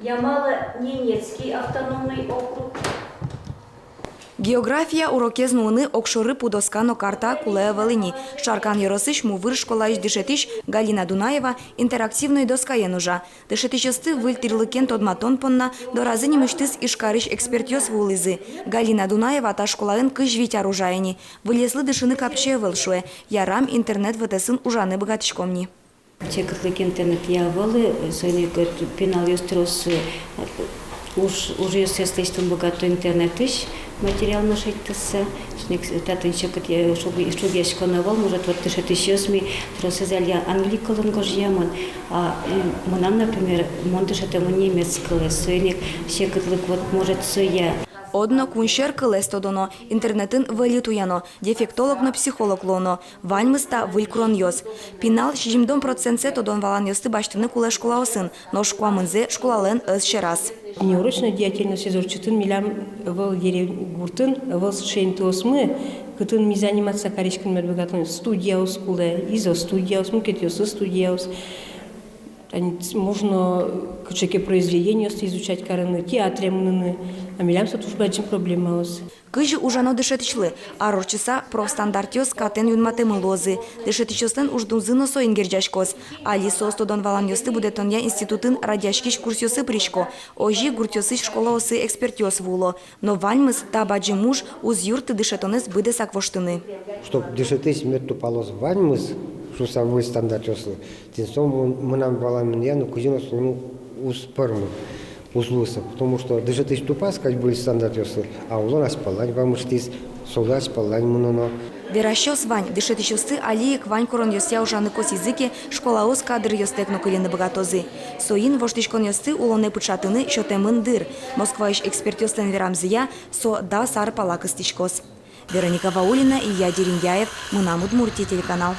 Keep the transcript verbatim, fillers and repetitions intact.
Ямало-Ненецкий автономный округ. География урокез нуыны огшоры пудоска но карта кулэ ӧвӧл ини. Шаркан ёросысь Мувыр школаысь дышетӥсь Галина Дунаева интерактивной доскаен ужа. Дышетӥсьёсты выль тӥрлыкен тодматон понна доразы нимысьтыз Ижкарысь экспертъёс вуылӥзы. Галина Дунаева та школаын кызь вить ар ужа ини. Выльёслы дышыны капчи ӧвӧл, шуэ. Ярам, интернет вотэсын ужаны быгатӥськом ни. Секытлык интернетъя ӧвӧл, соин ик пиналъёс трос, э, уж, ужъёссэс лэсьтыны быгато интернетысь материал но шедьтыса. Соин ик татын секыт, э, шуг-, шугъяськон ӧвӧл, может, вот дышетӥсьёс ми тросэз али англи кылын гожъямын, а, м, мынам, например, мон дышетэмын немец кылэз, соин ик секытлык вот, может, соя. Одно кунсьӧр кылэз тодоно, интернетын выльыд уяно, дефектолог но психолог луоно. Ваньмыз та выль куронъёс. Пинал сизьымдон процентсэ тодон-валанъёсты басьтыны кулэ школаосын, нош куамынзэ школалэн ӧз сьӧраз. Внеурочной деятельностез ортчытыны милям ӧвӧл деревня, гуртын ӧвӧл сыӵе интыосмы, кытын ми заниматься кариськыны мед быгатом. Студияос кулэ, изо студияос, мукетъёсыз студияос. Тани можно кыӵе ке произведениосты изучать карыны, театре мыныны, а милям со туж бадӟым проблемаос. Кызьы ужано дышетӥсьлы? Ар ортчыса профстандартъёс катэн юнматэмын луозы. Дышетӥсьёслэн уждунзы но соин герӟаськоз. Али соос тодон-валанъёсты будэтонъя институтын радъяськись курсъёсы пырисько. Озьы гуртъёсысь школаосы экспертъёс вуыло. Но ваньмыз та бадӟым уж уз юртты дышетонэз быдэсак воштыны. Чтоб дышетӥсь мед тупалоз ваньмыз шуыса выль стандартъёслы, тӥни со мон-, мынам валамонъя но кызьы но солы уз пӧрмы, уз луы со. Потому что дышетӥсь тупаз кадь выль стандартъёслы, а улон азьпалань вамыштӥз, солы азьпалань мыноно. Верасьёс вань, дышетӥсьёсты али ик вань куронъёсъя ужаны косӥзы ке, школаос кадръёстэк но кыльыны быгатозы. Соин воштӥськонъёсты улонэ пыӵатыны сётэмын дыр. Москваысь экспертъёслэн верамзыя, со дас ар пала кыстӥськоз. Вероника Ваулина, Илья Дерендяев, «Мынам Удмуртие» телеканал.